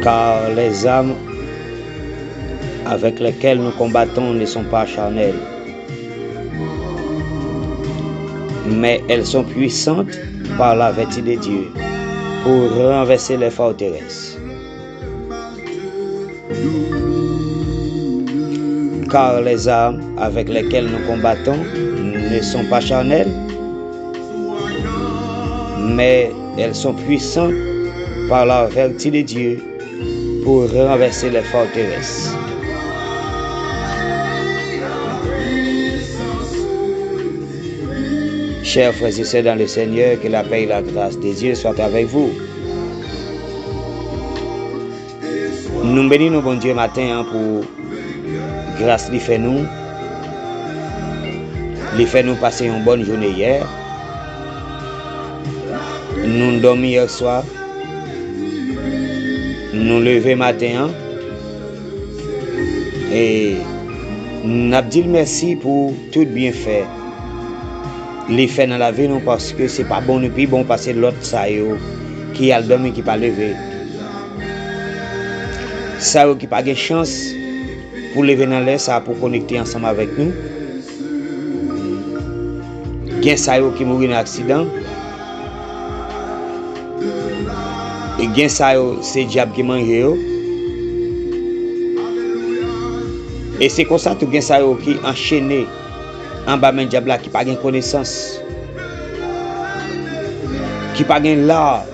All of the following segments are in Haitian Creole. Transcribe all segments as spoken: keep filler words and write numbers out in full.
Car les armes avec lesquelles nous combattons ne sont pas charnelles, mais elles sont puissantes par la vertu de Dieu pour renverser les forteresses. Car les armes avec lesquelles nous combattons ne sont pas charnelles, mais elles sont puissantes par la vertu de Dieu pour renverser les forteresses. Chers frères et sœurs dans le Seigneur, que la paix et la grâce de Dieu soient avec vous. Nou beni non Bondye maten an pou gras li fè nou. Li fè nou pase yon bòn jounen yè. Nou dòmi yè swa. Nou leve maten an. E n ap di l mèsi pou tout byenfè li fè nan lavi nou, paske se pa bon nou pi bon pase lòt sa yo ki al dòmi, ki pa leve. Sa yo ki pa gen chans pou leve nan lè sa a pou konekte ansanm avèk nou. Gen sa yo ki mouri nan aksidan. E gen sa yo, se dyab ki manje yo. E se konsa tou gen sa yo ki anchene anba men dyab la, ki pa gen konesans, ki pa gen lar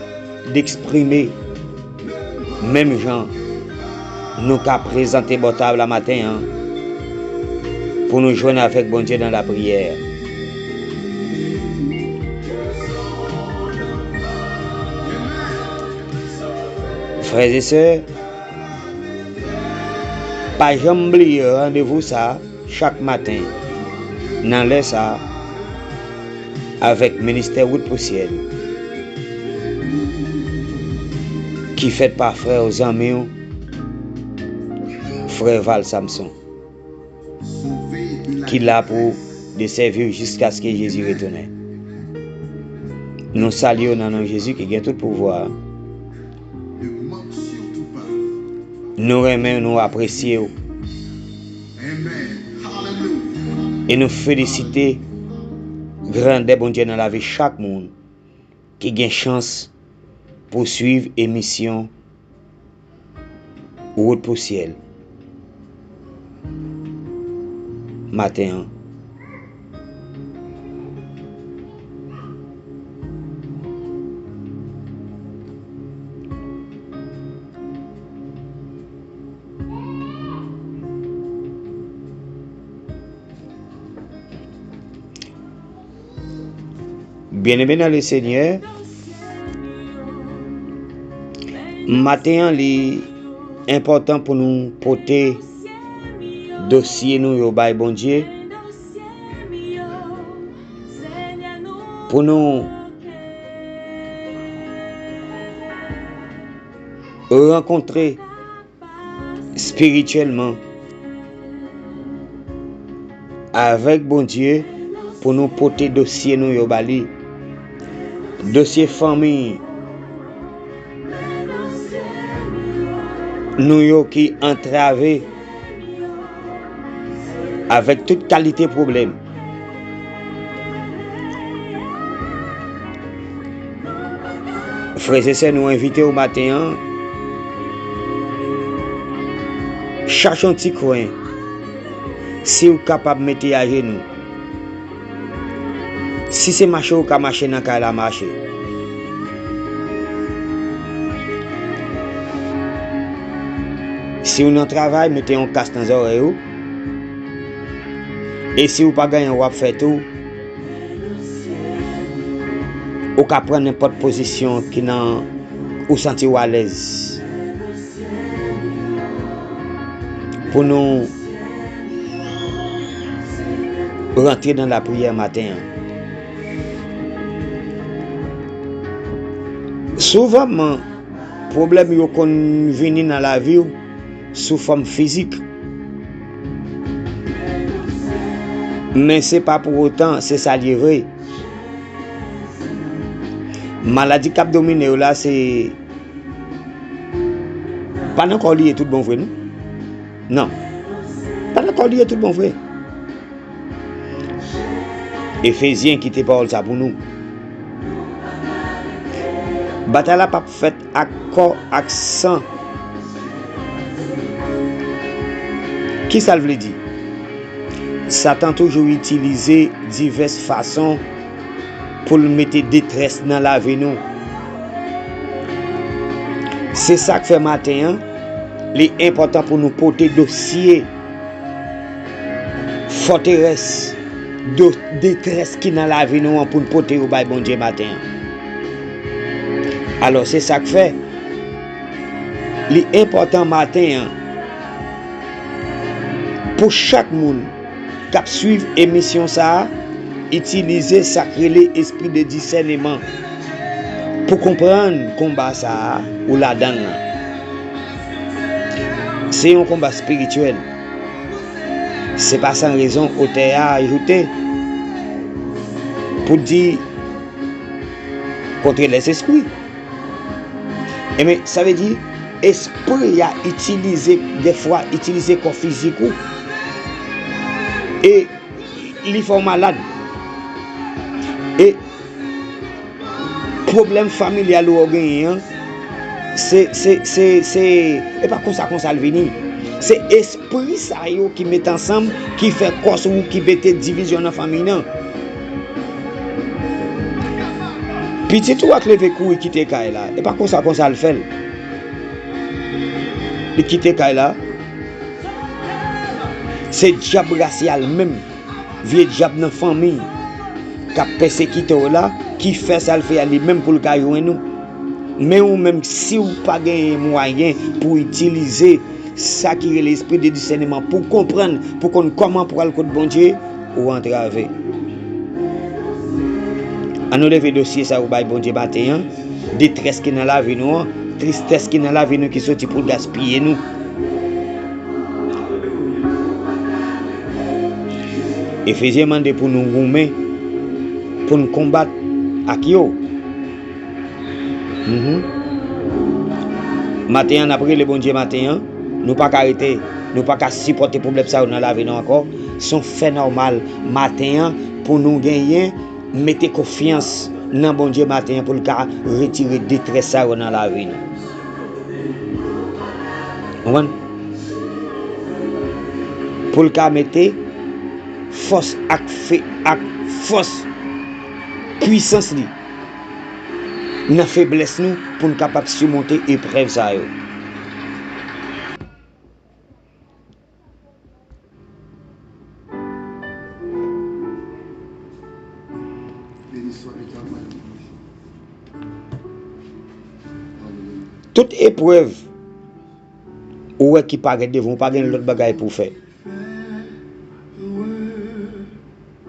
d'eksprime. Menm jan nou ka prezante bò tab la maten an pou nou jwenn avèk Bondye nan lapriyè. Frè e sè, pa janm bliye randevou sa a chak maten nan lè sa a avèk ministè Wout pou Syèl ki fèt pa frè w, zanmi w, frè Val Samson, ki la pou desèvi w jiskaske Jezi retounen. Nou salye w nan non Jezi ki gen tout pouvwa a. Nou renmen w, nou apresye w. E nou felisite grandè Bondye nan lavi chak moun ki gen chans pou swiv emisyon Wout pou Syèl maten an. Byeneme nan le Senyè, maten an li enpòtan pou nou pote dosye nou yo bay Bondye, pou nou rankontre espirityèlman avèk Bondye pou nou pote dosye nou yo ba li. Dosye fanmi nou yo ki antrave avèk tout kalite pwoblèm. Frè e sè, nou envite w maten an, chache yon ti kwen, si w kapab mete ajenou. Si se mache w ka mache nan kay la, mache. Si w nan travay, mete yon kas nan zòrèy ou. E si w pa gen anyen w ap fè tou, ou ka pran nenpòt pozisyon ki nan ou santi w alèz pou nou rantre nan lapriyè maten an. Souvanman, pwoblèm yo konn vini nan lavi w sou fòm fizik. Men se pa pou otan se sa l ye vre. Maladi k ap domine w la se Pa nan kò w li ye tout bon vre, non. Non. Pa nan kò w li ye tout bon vre. Efezyen kite pawòl sa pou nou. Batay la p ap fèt ak kò ak san. Ki sa l vle di? Satan toujou itilize divès fason pou l mete detrès nan lavi nou. Se sa k fè maten an, li enpòtan pou nou pote dosye fòterès, do-, detrès ki nan lavi nou an pou n pote yo bay Bondye maten an. Alò, se sa k fè, li enpòtan maten an pou chak moun k ap swiv emisyon sa a itilize sa k rele espri de disèneman pou konprann konba sa a ou ladan l lan. Se yon konba espirityèl. Se pa san rezon otè a ajoute pou di contre les esprits. Enben, sa vle di, espri a itilize, dèfwa, itilize kò fizik ou. E li fè w malad. E pwoblèm familyal ou genyen an, se, se, se, se, e pa konsa, konsa l vini. Se espri sa yo ki met ansanm, ki fè kò sou ou, ki mete divizyon nan fanmi nan. Pitit ou a k leve kouri kite kay la, e pa konsa, konsa l fè l. Li kite kay la. Se dyab rasyal menm, vye dyab nan fanmi k ap pèsekite w la, ki fè sa l fè a li menm pou l ka jwenn ou. Men ou menm, si w pa genyen mwayen pou w itilize sa ki rele espri de disèneman, pou w konprann, pou w konn kòman pou w al kot Bondye, ou antrave. Ann nou leve dosye sa yo bay Bondye maten an. Detrès ki nan lavi nou an, tristès ki nan lavi nou ki soti pou l gaspiye nou. Efezyen mande pou nou goumen, pou n konbat ak yo. Mhm. Maten an, n ap rele Bondye maten an. Nou pa ka rete, nou pa ka sipòte pwoblèm sa yo nan lavi nou ankò. Se yon fè nòmal maten an pou nou genyen mete konfyans nan Bondye maten an pou l ka retire detrès sa yo nan lavi nou. Konprann? Pou l ka mete fòs ak fe-, ak fòs pwisans li nan feblès nou pou n kapab simonte eprèv sa yo. Tout eprèv ou wè ki parèt devan w, ou pa gen lòt bagay pou w fè.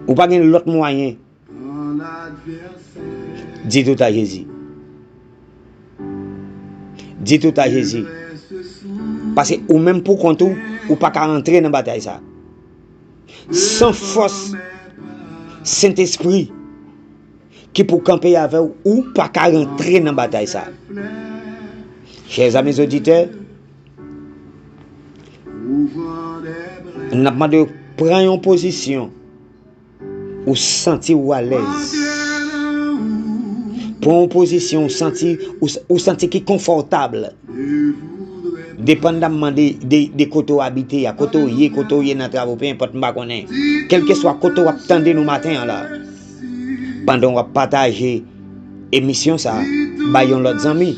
Ou pa gen lòt mwayen. Di tout a Jezi. Di tout a Jezi. Paske ou menm pou kont ou, ou pa ka antre nan batay sa. San fòs Sentespri ki pou kanpe avè w, ou pa ka rantre nan batay sa. Chè zanmi oditè, n ap mande w pran yon pozisyon ou santi w alèz. Pran yon pozisyon ou santi, ou, ou santi ki konfòtab. Depandamman de, de, de kote w abite a, kote w ye, kote w ye nan travo, pe enpòt, m pa konnen. Kèlkeswa kote w ap tande nou maten an la, pandan w ap pataje emisyon sa a bay yon lòt zanmi.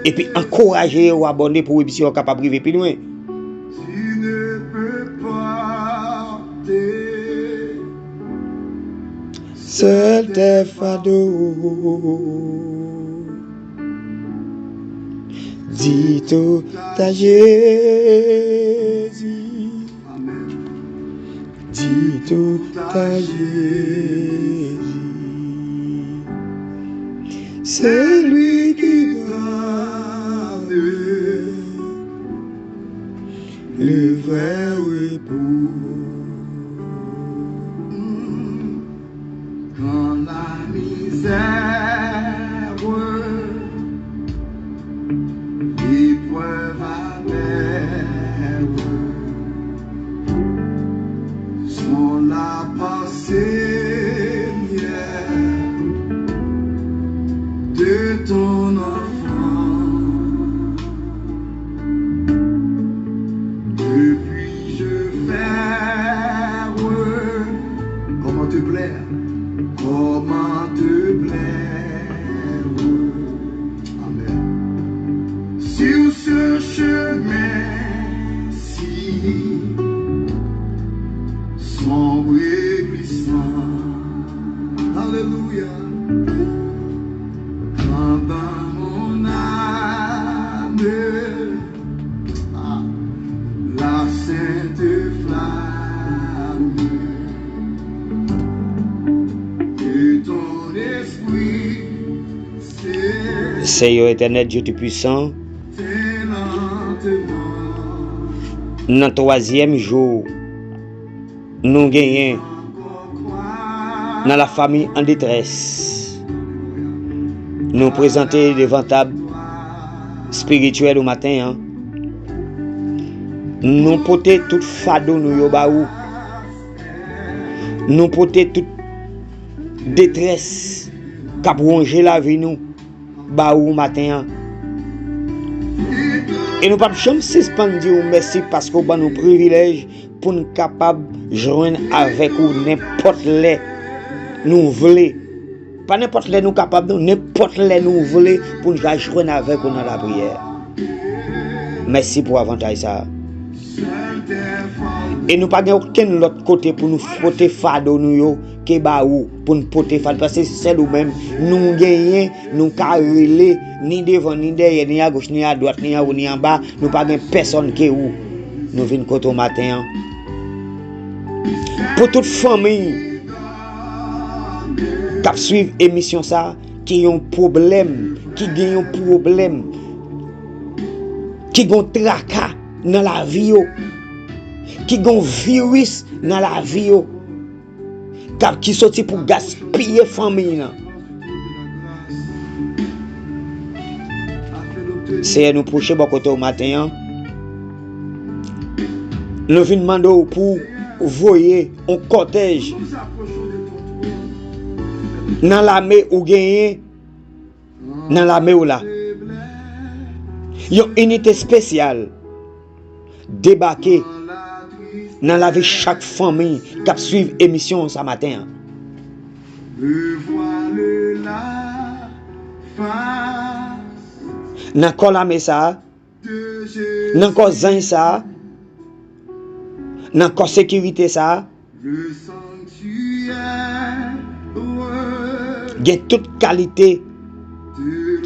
Epi ankouraje yo abòne pou emisyon an kapab rive pi lwen. Sèl tè fado. Di tout a Jezi. Di tout a Jezi. Se li ki donne le vrai repos. Quand la misère, l'épreuve Comment te plaire. Amen. Sur ce chemin si sombre et glissant. Alléluia. Quand dans mon âme, ah, la sainte flamme de ton esprit. Seyè Etènèl, Dye Toupisan, nan twazyèm jou nou genyen nan la famille en détresse, nou prezante devan tab espirityèl ou maten an. Nou pote tout fado nou yo ba ou. Nou pote tout detrès k ap wonje lavi nou ba ou maten an. E nou p ap janm sispann di ou mèsi paske w ban nou privilèj pou n kapab jwenn avèk ou nenpòt lè nou vle. Pa nenpòt lè nou kapab, non, nenpòt lè nou vle pou n ka jwenn avèk ou nan lapriyè. Mèsi pou avantaj sa a. E nou pa gen okenn lòt kote pou nou pote fado nou yo ke ba ou, pou n pote fado, paske se sèl ou menm nou genyen, nou ka rele, ni devan, ni dèyè, ni agoch, ni adwat, ni anwo, ni anba, nou pa gen pèsonn ke ou. Nou vin kote w maten an. Pou tout fanmi k ap swiv emisyon sa a, ki yon pwoblèm, ki gen yon pwoblèm, ki gen yon traka nan lavi yo, ki gen yon viris nan lavi yo, k ap, ki soti pou gaspiye fanmi nan. Seyè, nou pwoche bò kote w maten an. Nou vin mande w pou voye yon kòtèj nan lame ou genyen, nan lame w la. Yon inite espesyal debake nan lavi chak fanmi k ap swiv emisyon sa maten an. Nan kò lame sa a, nan kò zanj sa a, nan kò sekirite sa a, gen tout kalite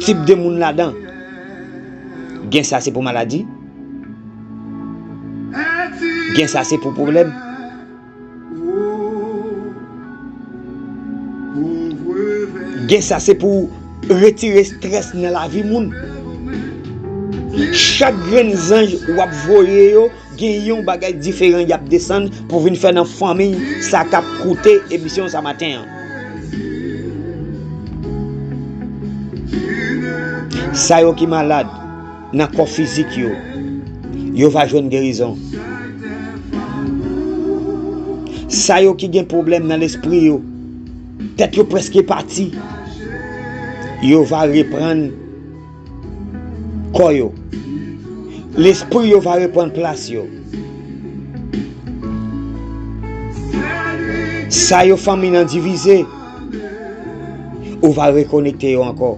tip de moun ladan. Gen sa se pou maladi. Gen sa se pou pwoblèm. Gen sa se pou retire estrès nan lavi moun. Chak grenn zanj w ap voye yo, gen yon bagay diferan y ap desann pou vin fè nan fanmi sa k ap koute emisyon sa maten an. Sa yo ki malad nan kò fizik yo, yo va jwenn gerizon. Sa yo ki gen pwoblèm nan lespri yo, tèt yo prèske pati, yo va reprann kò yo. Lespri yo va reprann plas yo. Sa yo fanmi nan divize, ou va rekonekte yo ankò.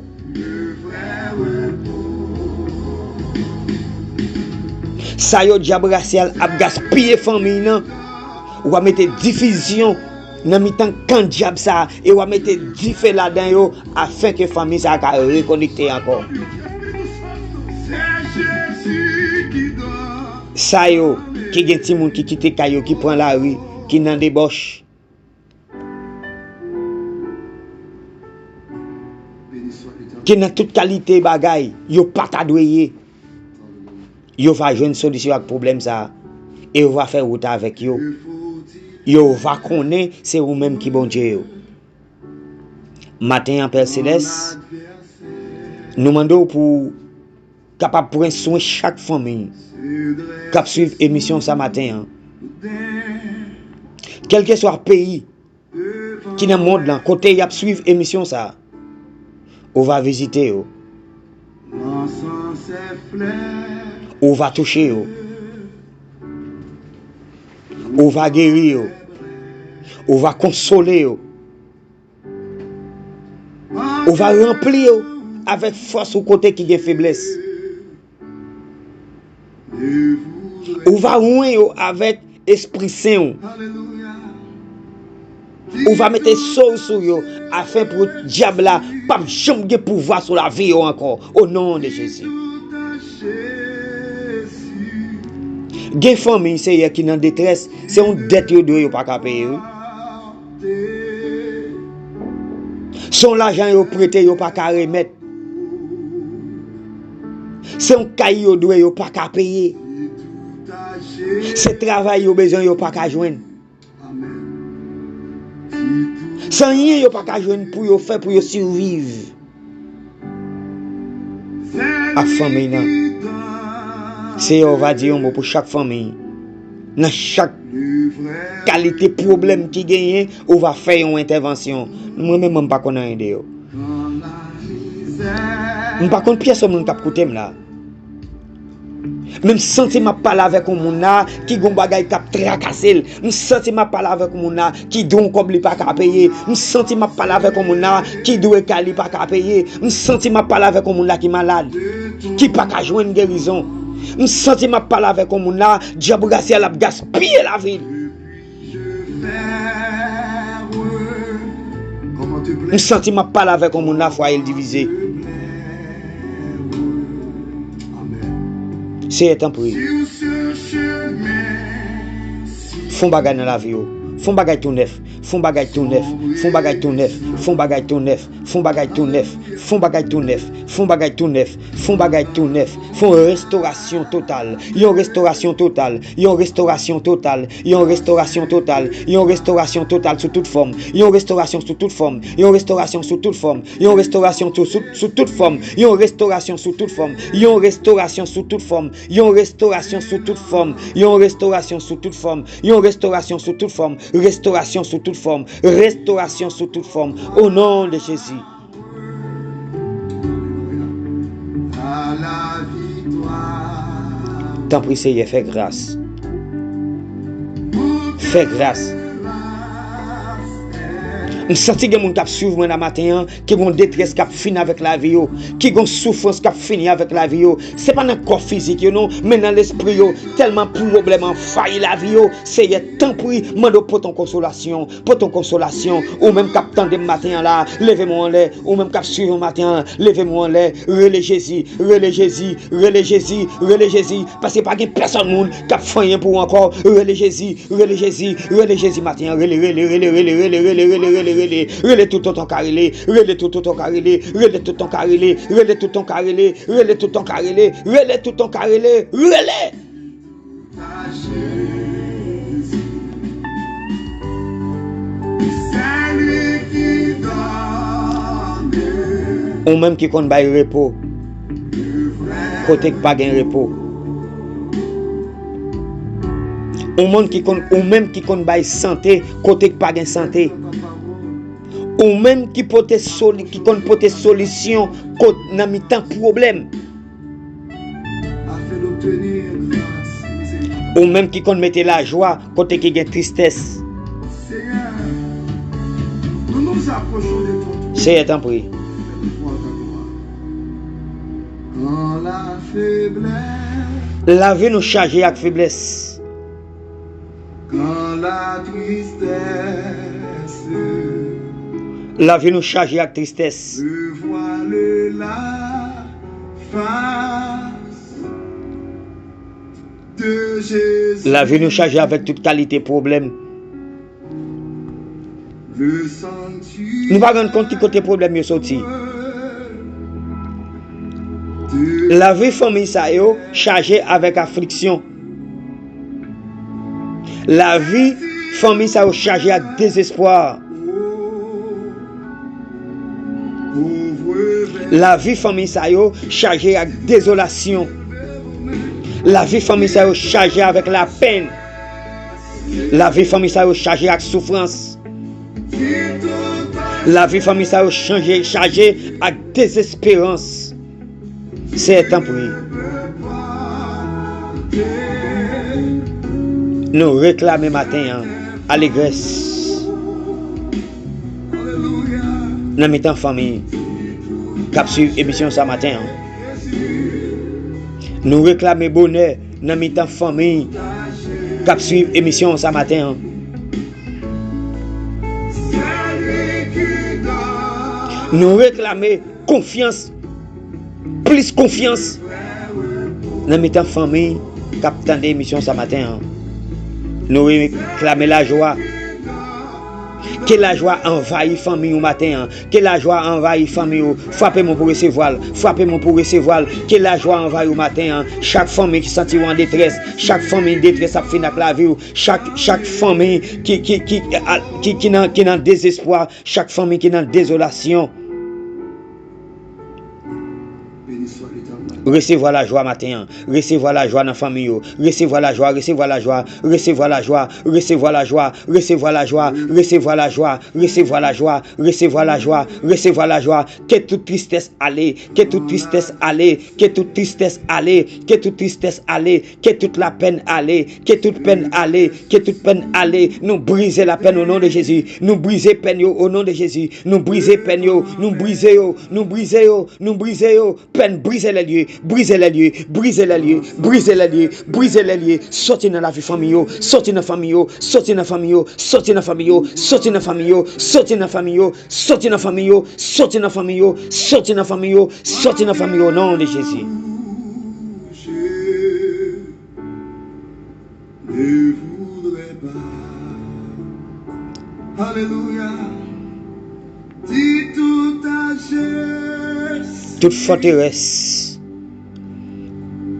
Sa yo dyab rasyal ap gaspiye fanmi nan, ou va mete divizyon nan mitan kan dyab sa a, e w a mete dife ladan yo, afenke fanmi sa a ka rekonekte ankò. Sa yo ki gen timoun ki kite kay yo, ki pran lari, ki nan debòch, ki nan tout kalite bagay yo pa ta dwe ye, yo va jwenn solisyon ak pwoblèm sa a, e yo va fè wout avèk yo. Yo va konnen se ou menm ki Bondye yo. Maten an, Pè Selès, nou mande w pou w kapab pran swen chak fanmi k ap swiv emisyon sa maten an. Kèlkeswa peyi ki nan mond lan, kote y ap swiv emisyon sa a, ou va vizite yo. Ou va touche yo. Ou va geri yo. Ou va konsole yo. Ou va ranpli yo avèk fòs ou kote ki gen feblès. Ou va wonn yo avèk Espri Sen w. Ou va mete so w sou yo, afin pou dyab la p ap janm gen pouvwa sou lavi yo ankò, o non de Jezi. Gen fanmi, Seyè, ki nan detrès, se yon dèt yo dwe, yo pa ka peye, wi. Se yon lajan yo prete, yo pa ka remèt. Se yon kay yo dwe, yo pa ka peye. Se travay yo bezwen, yo pa ka jwenn. Se anyen yo pa ka jwenn pou yo fè, pou yo siviv ak fanmi nan. Seyè, ou va di yon mo pou chak fanmi. Nan chak kalite pwoblèm ki genyen, ou va fè yon entèvansyon. Mwen menm, mwen pa konn anyen de yo. M pa konn pyès moun k ap koute m la. Men m santi m ap pale avèk yon moun la ki gon bagay k ap trakase l. M santi m ap pale avèk yon moun la ki gen yon kòb li pa ka peye. M santi m ap pale avèk yon moun la ki dwe kay li pa ka peye. M santi m ap pale avèk yon moun la ki malad, ki pa ka jwenn gerizon. M santi m ap pale avèk yon moun la, dyab rasyèl ap gaspiye lavi l. M santi m ap pale avèk yon moun la, fwaye l divize. Seyè, tanpri, fè yon bagay nan lavi yo. Fè yon bagay tou nèf. Fè yon bagay tou nèf. Fè yon bagay tou nèf. Fè yon bagay tou nèf. Fè yon bagay tou nèf. Fè yon bagay tou nèf. Fè yon bagay tou nèf. Fè yon bagay tou nèf. Fè yon restorasyon total. Yon restorasyon total. Yon restorasyon total. Yon restorasyon total. Yon restorasyon total sou tout fòm. Yon restorasyon sou tout fòm. Yon restorasyon sou tout fòm. Yon restorasyon sou, sou, sou tout fòm. Yon restorasyon sou tout fòm. Yon restorasyon sou tout fòm. Yon restorasyon sou tout fòm. Yon restorasyon sou tout fòm. Yon restorasyon sou tout fòm. Restorasyon sou tout fòm. Restorasyon sou tout fòm. O non de Jezi. Tanpri, Seyè, fè gras. Fè gras. M santi gen moun k ap swiv mwen nan maten an, ki gon detrès k ap fini avèk lavi yo, ki gon soufrans k ap fini avèk lavi yo. Se pa nan kò fizik yo non, men nan lespri yo. Tèlman pwoblèm anvayi lavi yo. Seyè, tanpri, mande w pote yon konsolasyon. Pote yon konsolasyon. Ou menm k ap tande m maten an la, leve men w anlè. Ou menm k ap swiv m maten an, leve men w anlè. Rele Jezi, rele Jezi, rele Jezi, rele Jezi. Paske pa gen pèsòn moun k ap fè anyen pou ou ankò. Rele Jezi, rele Jezi, rele Jezi maten an. Rele, rele, rele. Rele tout otan w ka rele. Rele tout otan w ka rele. Rele tout otan w ka rele. Rele tout otan w ka rele. Rele tout otan w ka rele. Rele tout otan w ka rele. Rele! Ou menm ki konn bay repo kote k pa gen repo. Ou menm ki konn, ou menm ki konn bay sante kote k pa gen sante. Ou menm ki pote soli-, ki konn pote solisyon kot-, nan mitan pwoblèm. Ou menm ki konn mete lajwa kote ki gen tristès. Seyè, tanpri. Lavi nou chaje ak feblès. Lavi nou chaje ak tristès. Lavi nou chaje avèk tout kalite pwoblèm. Nou pa rann kont ki kote pwoblèm yo soti. Lavi fanmi sa yo chaje avèk afliksyon. Lavi fanmi sa yo chaje ak dezespwa. Lavi fanmi sa yo chaje ak dezolasyon. Lavi fanmi sa yo chaje avèk lapenn. Lavi fanmi sa yo chaje ak soufrans. Lavi fanmi sa yo chanje, chaje ak dezesperans. Seyè, tanpri. Nou reklame maten an alegrès nan mitan fanmi. k ap swiv emisyon sa maten an. Nou reklame bonè nan mitan fanmi k ap swiv emisyon sa maten an. Nou reklame konfyans, plis konfyans nan mitan fanmi k ap tande emisyon sa maten an. Nou reklame lajwa. Ke lajwa anvayi fanmi ou maten an. Ke lajwa anvayi fanmi ou. Frape men pou resevwa l. Frape men pou resevwa l. Ke lajwa anvayi ou maten an. Chak fanmi ki santi w an detrès, chak fanmi detrès ap fin ak lavi w, chak, chak fanmi ki, ki, ki, a, ki, ki nan, ki nan dezespwa, chak fanmi ki nan dezolasyon. Resevwa lajwa maten an. Resevwa lajwa nan fanmi yo. Resevwa lajwa, resevwa lajwa, resevwa lajwa, resevwa lajwa, resevwa lajwa, resevwa lajwa, resevwa lajwa, resevwa lajwa, resevwa lajwa. Ke tout tristès ale, ke tout tristès ale, ke tout tristès ale, ke tout tristès ale, ke tout lapenn ale, ke tout penn ale, ke tout penn ale. Nou brize lapenn o non de Jezi. Nou brize penn yo o non de Jezi. Nou brize penn yo, nou brize yo, nou brize yo, nou brize yo. Penn, brise les liens, brise les liens, brise les liens, brise les liens, brise les liens. Soti nan lavi fanmi yo, soti nan fanmi yo, soti nan fanmi yo, soti nan fanmi yo, soti nan fanmi yo, soti nan fanmi yo, soti nan fanmi yo, soti nan fanmi yo, soti nan fanmi yo, soti nan fanmi yo, o non de Jezi. Ne voudrais pas. Alléluia. Dis tout à Jésus. Tout fòterès.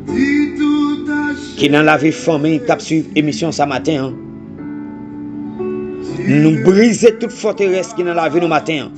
Dis tout à Jésus. Ki nan lavi fanmi k ap swiv emisyon sa maten an. Nou brize tout fòterès ki nan lavi nou maten an.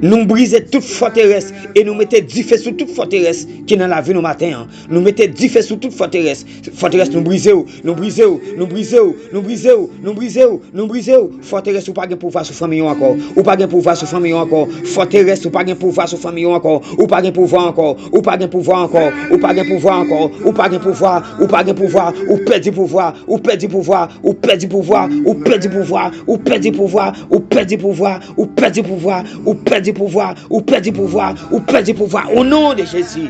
Nou brize tout fòterès e nou mete dife sou tout fòterès ki nan lavi nou maten an. Nou mete dife sou tout fòterès. Fòterès, nou brize w, nou brize w, nou brize w, nou brize w, nou brize w, nou brize w. Fòterès, ou pa gen pouvwa sou fanmi yo ankò. Ou pa gen pouvwa sou fanmi yo ankò. Fòterès, ou pa gen pouvwa sou fanmi yo ankò. Ou pa gen pouvwa ankò. Ou pa gen pouvwa ankò. Ou pa gen pouvwa ankò. Ou pa gen pouvwa. Ou pa gen pouvwa. Ou pèdi pouvwa. Ou pèdi pouvwa. Ou pèdi pouvwa. Ou pèdi pouvwa. Ou pèdi pouvwa. Ou pèdi pouvwa. Ou pèdi pouvwa. Ou pèdi pouvwa. Ou pèdi pouvwa. Ou pèdi pouvwa. O non de Jezi.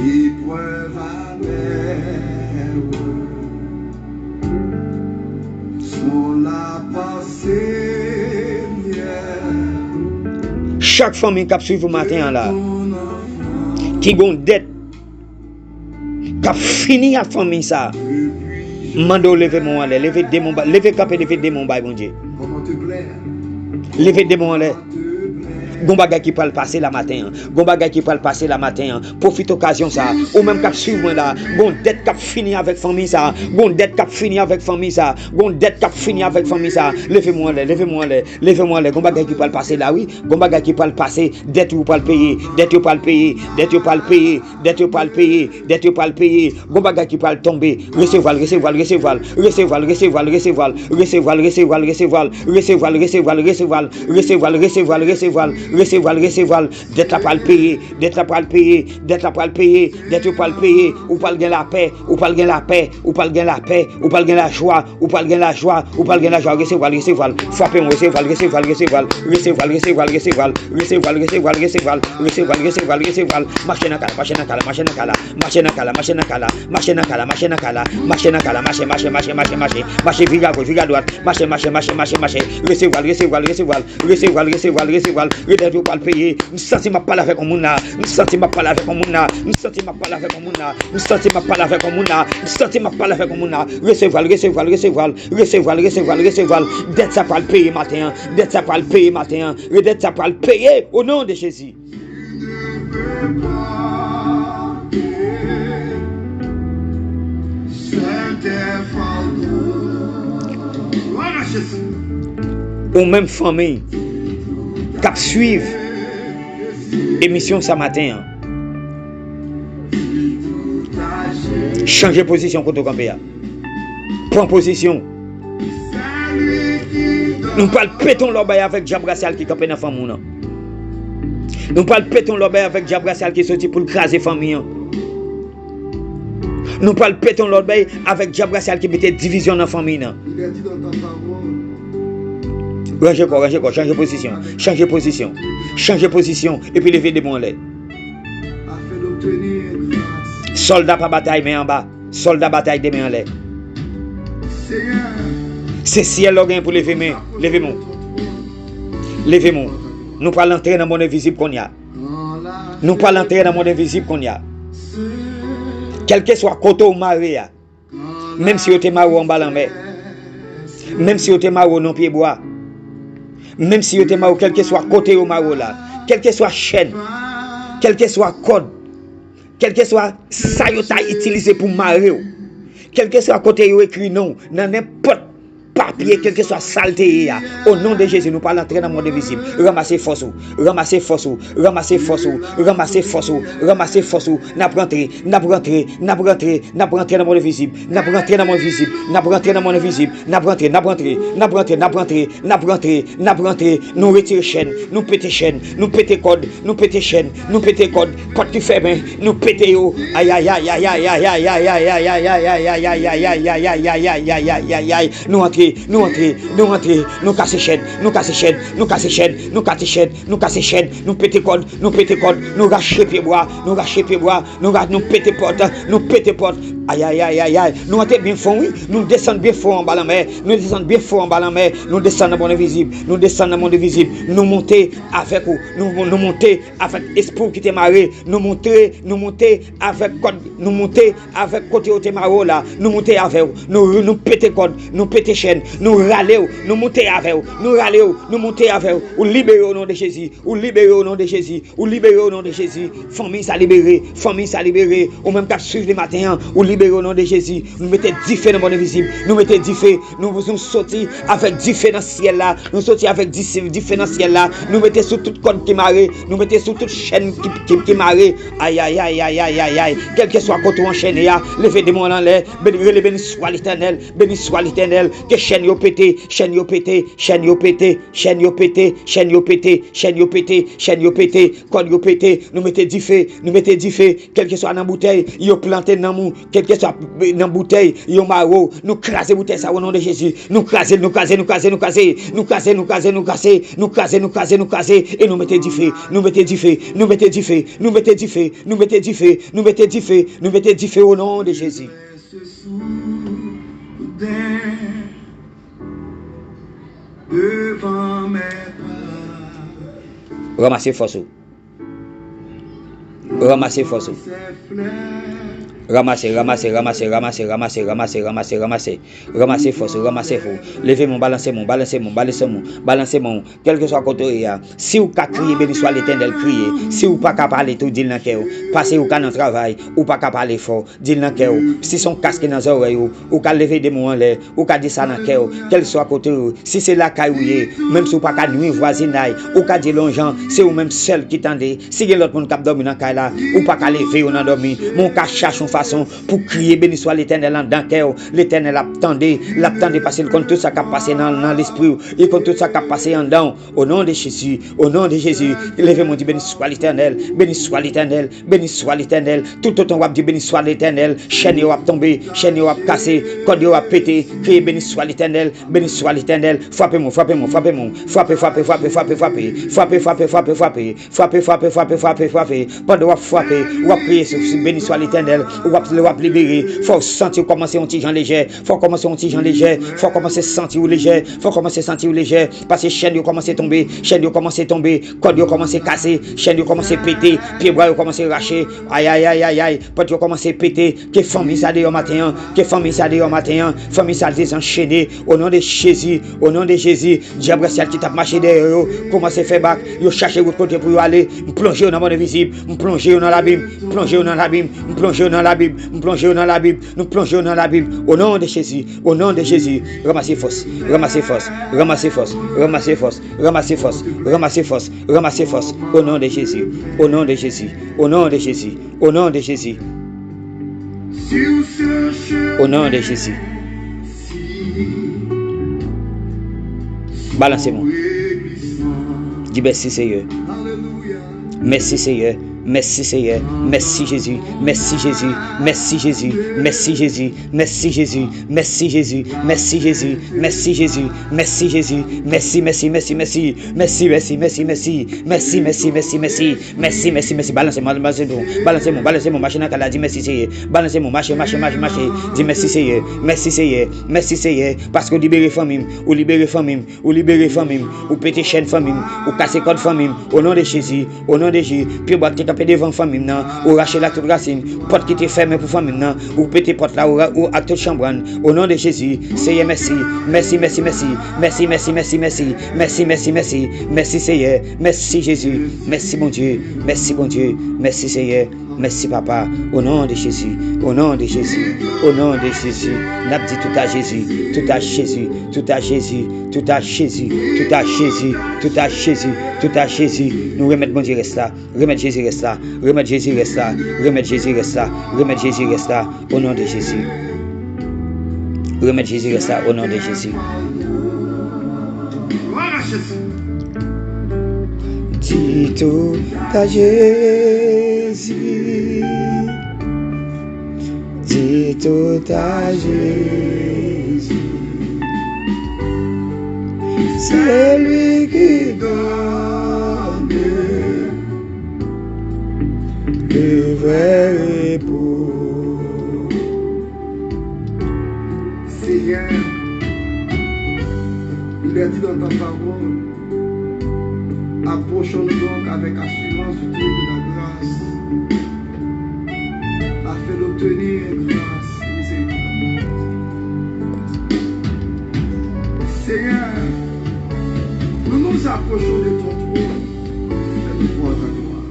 Épreuve amère, son la pensée. Chak fanmi k ap swiv ou maten an la, ki gon dèt k ap fini ak fanmi sa, m mande w leve men w anlè, leve de men w ba, leve kanpe, leve de men w bay Bondye. Leve de men w anlè. Gon bagay ki pral pase la maten an. Gon bagay ki pral pase la maten an. Pwofite okazyon sa. Ou menm k ap swiv mwen la. Gon dèt k ap fini avèk fanmi sa. Gon dèt k ap fini avèk fanmi sa. Gon dèt k ap fini avèk fanmi sa. Leve men w anlè. Leve men w anlè. Leve men w anlè. Gon bagay ki pral pase la, wi. Gon bagay ki pral pase. Dèt yo pral peye. Dèt yo pral peye. Dèt yo pral peye. Dèt yo pral peye. Dèt yo pral peye. Gon bagay ki pral tonbe. Resevwa l, resevwa l, resevwa l. Resevwa l, resevwa l, resevwa l. Resevwa l, resevwa l, resevwa l. Resevwa l, resevwa l, resevwa l. Resevwa l, resevwa l, resevwa l. Resevwa l, resevwa l. Dèt la pral peye. Dèt la pral peye. Dèt la pral peye. Dèt yo pral peye. Ou pral gen lapè. Ou pral gen lapè. Ou pral gen lapè. Ou pral gen lajwa. Ou pral gen lajwa. Ou pral gen lajwa. Resevwa l, resevwa l. Frape yon, resevwa l, resevwa l, resevwa l. Resevwa l, resevwa l, resevwa l. Resevwa l, resevwa l, resevwa l. Resevwa l, resevwa l, resevwa l. Mache nan kay la, mache nan kay la, mache nan kay la. Mache nan kay la, mache nan kay la. Mache nan kay la, mache nan kay la. Mache nan kay la, mache, mache, mache, mache, mache. Mache, vire agoch, vire adwat. Mache, mache, mache, mache, mache. Resevwa l, resevwa l, resevwa l. Resevwa l, resevwa l, resevwa l. Dèt yo pral peye. M santi m ap pale avèk yon moun la. M santi m ap pale avèk yon moun la. M santi m ap pale avèk yon moun la. M santi m ap pale avèk yon moun la. M santi m ap pale avèk yon moun la. Resevwa l, resevwa l, resevwa l. Resevwa l, resevwa l, resevwa l. Dèt sa pral peye maten an. Dèt sa pral peye maten an. Dèt sa pral peye o non de Jezi. Ou menm fanmi k ap swiv emisyon sa maten an, chanje pozisyon kote w kanpe a. Pran pozisyon. Nou pral pete yon lòbèy avèk dyab rasyal ki kanpe nan fanmi w nan. Nou pral pete yon lòbèy avèk dyab rasyal ki soti pou l kraze fanmi an. Nou pral pete yon lòbèy avèk dyab rasyal ki mete divizyon nan fanmi nan. Il a dit dans ta parole, Ranje kò, ranje kò, chanje pozisyon, chanje pozisyon, chanje pozisyon, epi leve de men w anlè. Sòlda pa batay men anba, sòlda batay de men anlè. Se syèl la w genyen pou leve men, leve men w. Leve men w. Nou pral antre nan mond envizib kounye a. Nou pral antre nan mond envizib kounye a. Kèlkeswa kote w mare a, menm si yo te mare w anba lanmè, menm si yo te mare w nan pyebwa, menm si yo te mare w, kèlkeswa kote yo mare w la, kèlkeswa chèn, kèlkeswa kòd, kèlkeswa sa yo ta itilize pou mare w, kèlkeswa kote yo ekri non w nan nenpòt papye, kèlkeswa sa l te ye a, o non de Jezi, nou pral antre nan mond envizib. Ranmase fòs ou, ranmase fòs ou, ranmase fòs ou, ranmase fòs ou, ranmase fòs ou. N ap rantre, n ap rantre, n ap rantre, n ap rantre nan mond envizib, n ap rantre nan mond envizib, n ap rantre nan mond envizib, n ap rantre, n ap rantre, n ap rantre, n ap rantre, n ap rantre, n ap rantre. Nou retire chèn, nou pete chèn, nou pete kòd, nou pete chèn, nou pete kòd, pòt ki fèmen, nou pete yo. Ayayay, ayayay, ayayay, nou antre, nou antre, nou antre, nou kase chèn, nou kase chèn, nou kase chèn, nou kase chèn, nou kase chèn, nou pete kòd, nou pete kòd, nou rache pyebwa, nou rache pyebwa, nou ra, nou pete pòt, nou pete pòt. Ayayay, ayayay, nou antre byen fon, wi, nou desann byen fon anba lanmè, nou desann byen fon anba lanmè, nou desann nan mond envizib, nou desann nan mond envizib, nou monte avèk ou, nou, nou monte avèk espri w ki te mare, nou monte, nou monte avèk kòd, nou monte avèk kote yo te mare w la, nou monte avè w, nou, nou pete kòd, nou pete chèn, nou rale w, nou monte avè w, nou rale w, nou monte avè w, ou libere o non de Jezi, ou libere o non de Jezi, ou libere o non de Jezi, fanmi sa libere, fanmi sa libere, ou menm k ap swiv li maten an, ou libere o non de Jezi, nou mete dife nan mond envizib, nou mete dife, nou, nou soti avèk dife nan syèl la, nou soti avèk dife, dife nan syèl la, nou mete sou tout kòd ki mare, nou mete sou tout chèn ki, ki, ki mare. Ayayay, ayayay, ayayay. Kèlkeswa kote w anchène a, leve de men w anlè, beni, rele beni swa Letènèl, beni swa Letènèl, ke chèn yo pete, chèn yo pete, chèn yo pete, chèn yo pete, chèn yo pete, chèn yo pete, chèn yo pete, kòd yo pete, nou mete dife, nou mete dife, kèlkeswa nan boutèy yo plante nanm ou, kèlkeswa nan boutèy yo mare w, nou kraze boutèy sa o non de Jezi. Nou kraze l, nou kraze, nou kraze, nou kraze, nou kraze, nou kraze, nou kraze, nou kraze, nou kraze, nou kraze, e nou mete dife, nou mete dife, nou mete dife, nou mete dife, nou mete dife, nou mete dife, nou mete dife o non de Jezi. Ranmase fòs ou. Ranmase fòs ou. Ranmase, ranmase, ranmase, ranmase, ranmase, ranmase, ranmase, ranmase. Ranmase fòs ou, ranmase fòs ou. Leve men w, balanse men w, balanse men w, balanse men w, balanse men w. Kèlkeswa kote w ye a, si w ka kriye, beni swa Letènèl, kriye. Si w pa ka pale tou, di l nan kè w. Pase ou ka nan travay, ou pa ka pale fò, di l nan kè w. Si se yon kas ki nan zòrèy ou, ou ka leve de men w anlè, ou ka di sa nan kè w. Kèlkeswa kote w, si se lakay ou ye, menm si w pa ka nwi vwazinay, ou ka di l yon jan, se ou menm sèl ki tande. Si gen lòt moun k ap dòmi nan kay la, ou pa ka leve yo nan dòmi, men w ka chache yon fason pou kriye, beni swa Letènèl anndan kè w. Letènèl ap tande, l ap tande paske l konn tout sa k ap pase nan, nan lespri w, li konn tout sa k ap pase anndan w. O non de Jezi, o non de Jezi, leve men w di, beni swa Letènèl, beni swa Letènèl, beni swa Letènèl. Toutotan w ap di, beni swa Letènèl, chèn yo ap tonbe, chèn yo ap kase, kòd yo ap pete, kriye, beni swa Letènèl, beni swa Letènèl. Frape men w, frape men w, frape men w, frape, frape, frape, frape, frape, frape, frape, frape, frape, frape. Frape, frape, frape, frape, frape. Pandan w ap frape, w ap kriye, beni swa Letènèl, w ap, w ap libere. Fò w santi w kòmanse yon ti jan lejè. Fò w kòmanse yon ti jan lejè. Fò w kòmanse santi w lejè. Fò w kòmanse santi w lejè. Paske chèn yo kòmanse tonbe. Chèn yo kòmanse tonbe. Kòd yo kòmanse kase. Chèn yo kòmanse pete. Pyebwa yo kòmanse rache. Ayayay, ayayay. Pòt yo kòmanse pete. Ke fanmi sa deyò maten an. Ke fanmi sa deyò maten an. Fanmi sa dezanchene. O non de Jezi. O non de Jezi. Dyab rasyal ki t ap mache dèyè yo, kòmanse fè bak, yo chache wout kote pou yo ale. M plonje yo nan mond envizib, m plonje yo nan labim, m plonje yo nan labim, m plonje yo nan labim, m plonje yo nan labim, m plonje yo nan labim. O non de Jezi, o non de Jezi, ranmase fòs, ranmase fòs, ranmase fòs, ranmase fòs, ranmase fòs, ranmase fòs, ranmase fòs, o non de Jezi, o non de Jezi, o non de Jezi, o non de Jezi. O non de Jezi. Balanse men w. Di mèsi, Seyè. Mèsi, Seyè. Mèsi Seyè, mèsi Jezi, mèsi Jezi, mèsi Jezi, mèsi Jezi, mèsi Jezi, mèsi Jezi, mèsi Jezi, mèsi Jezi, mèsi Jezi, mèsi, mèsi, mèsi, mèsi, mèsi, mèsi, mèsi, mèsi, mèsi, mèsi, mèsi, mèsi, mèsi, mèsi, mèsi, balanse mwen, balanse mwen, balanse mwen, balanse mwen, mache nan kay la, di mèsi Seyè, balanse mwen, mache, mache, mache, mache, di mèsi Seyè, mèsi Seyè, mèsi Seyè, paske w libere fanmi m, ou libere fanmi m, ou libere fanmi m, ou pete chèn fanmi m, ou kase kòd fanmi m, o non de Jezi, o non de Jezi, pyebwa ki te kanpe devan fanmi m nan, ou rache l ak tout rasin, pòt ki te fèmen pou fanmi m nan, ou pete pòt la, ou, ou ak tout chanbrann, o non de Jezi, Seyè mèsi, mèsi, mèsi, mèsi, mèsi, mèsi, mèsi, mèsi, mèsi, mèsi, mèsi, mèsi Seyè, mèsi Jezi, mèsi Bondye, mèsi Bondye, mèsi Seyè. Mèsi papa, o non de Jezi, o non de Jezi, o non de Jezi, n ap di tout a Jezi, tout a Jezi, tout a Jezi, tout a Jezi, tout a Jezi, tout a Jezi, tout a Jezi, nou remèt Bondye rès la, remèt Jezi rès la, remèt Jezi rès la, remèt Jezi rès la, remèt Jezi rès la, o non de Jezi. Remèt Jezi rès la, o non de Jezi. Glwa a Jezi. Di tout a Jezi, di tout a Jezi. C'est lui qui donne le vrai repos. Seyè, nou lè di dans ta parole, approchons-nous donc avec assurance du trône de la grâce, afin d'obtenir grâce et miséricorde. Seigneur, nous nous approchons de ton trône, fais-nous voir ta gloire.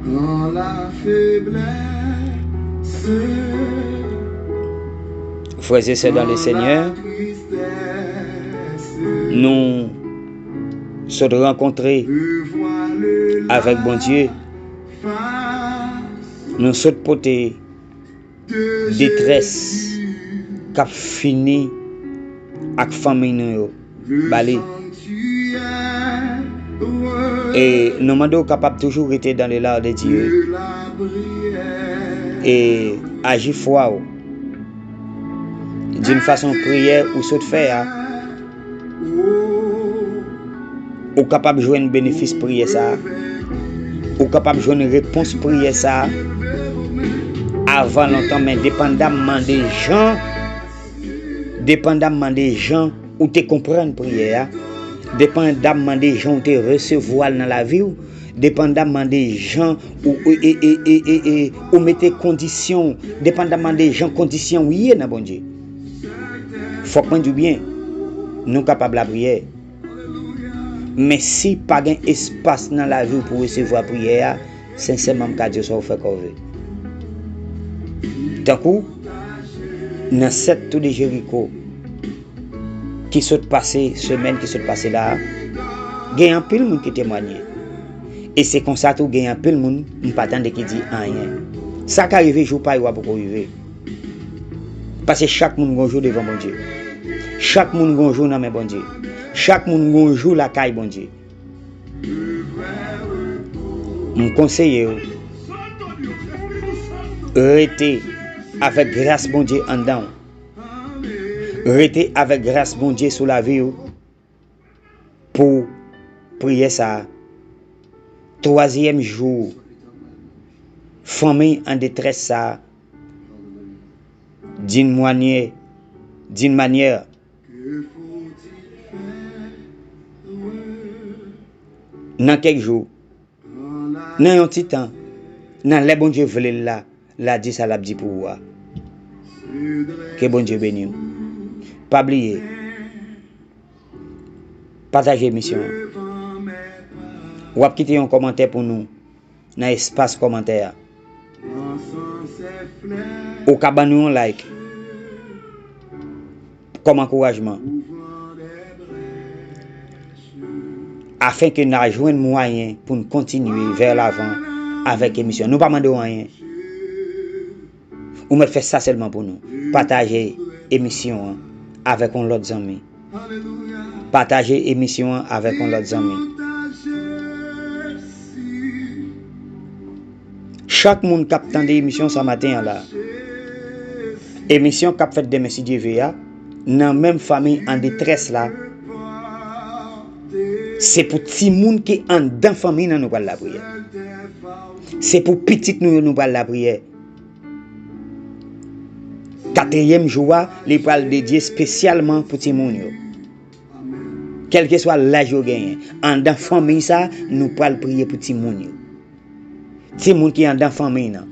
Dans la faiblesse, Frè e sè dans le Seigneur, nou sot rankontre avèk Bondye. Nou sot pote detrès k ap fini ak fanmi nou yo ba li. E nou mande w kapab toujou rete dans le lard de Dieu e aji fwa w d'une façon priyè ou sot fè a, ou kapab jwenn benefis priyè sa a. Ou kapab jwenn repons priyè sa a avan lontan, men depandamman de jan, depandamman de jan ou te konprann priyè a, depandamman de jan ou te resevwa l nan lavi w, depandamman de jan ou, e, e, e, e, e, e, ou mete kondisyon w, depandamman de jan kondisyon w ye nan Bondye. Fòk mwen di w byen, nou kapab lapriyè. Men si pa gen espas nan lavi w pou resevwa priyè a, sensèman m ka di w sa w fè kòve. Tankou nan sèt tou de Jeriko ki sot pase, semèn ki sot pase la a, gen anpil moun ki temwanye. E se konsa tou gen anpil moun m pa tande ki di anyen. Sa ka rive jou pa yo a poko rive. Paske chak moun gon jou devan Bondye. Chak moun gon jou nan men Bondye. Chak moun gon jou lakay Bondye. M konseye w rete avèk gras Bondye anndan w. Rete avèk gras Bondye sou lavi w pou priyè sa a. Twazyèm jou, fanmi an detrès sa a, d'une manière, d'une manière, nan kèk jou, nan yon ti tan, nan lè Bondye vle l la, l a di sa l ap di pou ou a. Ke Bondye beni w. Pa bliye, pataje emisyon an. W ap kite yon kòmantè pou nou nan espas kòmantè a. Ou ka ban nou yon like kòm ankourajman, afenke n a jwenn mwayen pou n kontinye vè lavan avèk emisyon. Nou pa mande w anyen. Ou mèt fè sa sèlman pou nou. Pataje emisyon an avèk yon lòt zanmi. Pataje emisyon an avèk yon lòt zanmi. Chak moun k ap tande emisyon sa maten an la, emisyon k ap fèt demen si Dye ve a, nan menm fanmi an detrès la, se pou timoun ki anndan fanmi nan nou pral lapriyè. Se pou pitit nou yo nou pral lapriyè. Katriyèm jou a, li pral dedye espesyalman pou timoun yo. Kèlkeswa laj yo genyen, anndan fanmi sa, nou pral priye pou timoun yo. Timoun ki anndan fanmi nan,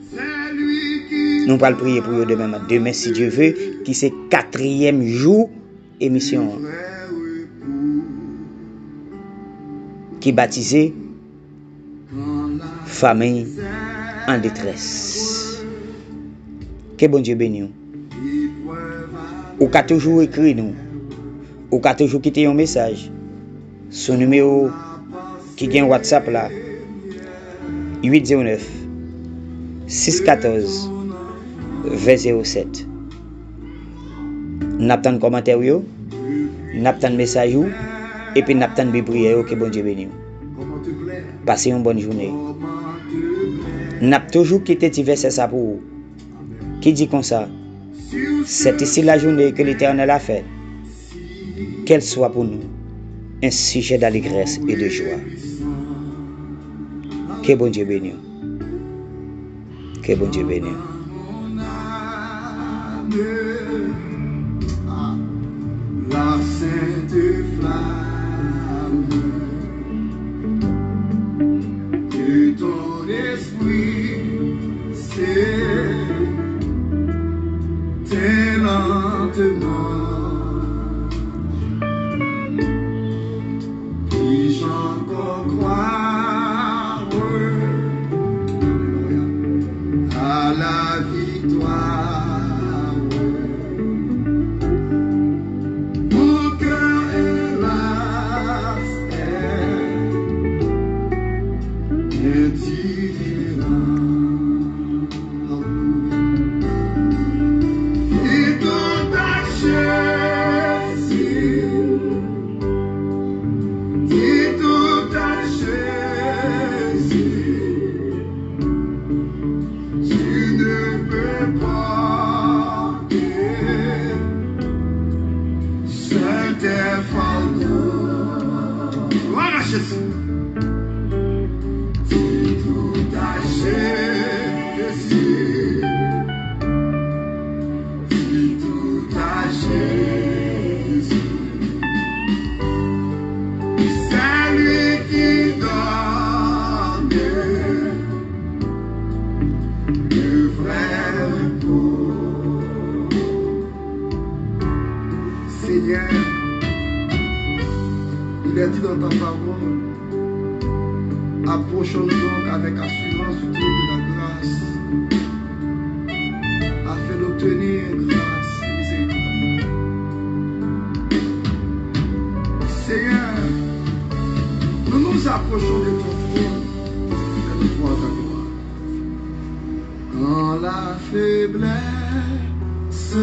nou pral priye pou yo demen, demen si Dye ve, ki se katriyèm jou emisyon an, ki batize Fanmi an detrès. Ke Bondye beni w. Ou ka toujou ekri nou. Ou ka toujou kite yon mesaj sou nimewo ki gen WhatsApp la, uit zewo nèf, sis katòz, ven zewo sèt. N ap tann kòmantè w yo, n ap tann mesaj ou, epi n ap tann bi priyè yo. Ke Bondye beni w. Pase yon bòn jounen. N ap toujou kite ti vèsè sa pou ou, ki di konsa: C'est ici la journée que l'Éternel a faite, qu'elle soit pour nous un sujet d'allégresse et de joie. Ke Bondye beni w. Ke Bondye beni w. La sainte flamme que ton esprit s'éteint lentement. Puis-je encore croire à la victoire ? Mon cœur, hélas, est indifférent. Dis tout à Jésus, dis tout à Jésus, tu ne peux pas que je te fasse. Gloire à Jésus. Dis tout à Jésus. Dis tout à Jésus. C'est lui qui donne le vrai repos. Seigneur, il est dit dans ta parole, approchons-nous donc avec assurance du trône de la grâce, afin d'obtenir grâce et miséricorde. Seigneur, nous nous approchons de ton trône et nous voir ta gloire. Quand la faiblesse,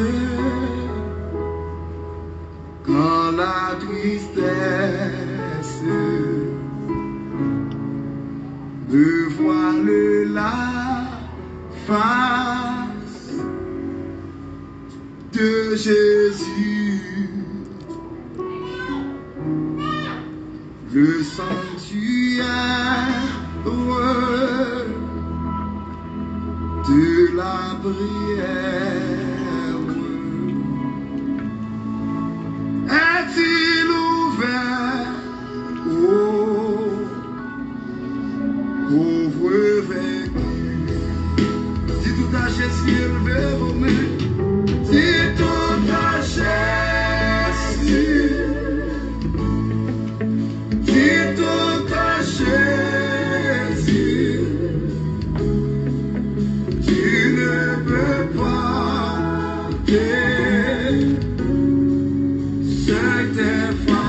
quand la tristesse me voile la face de Jésus, le sanctuaire de la prière est-il ouvert au pauvre vaincu ? Dis tout à Jésus, élevez vos mains. Dis tout à Jésus. Dis tout à Jésus. Tu ne peux pas que je te fasse.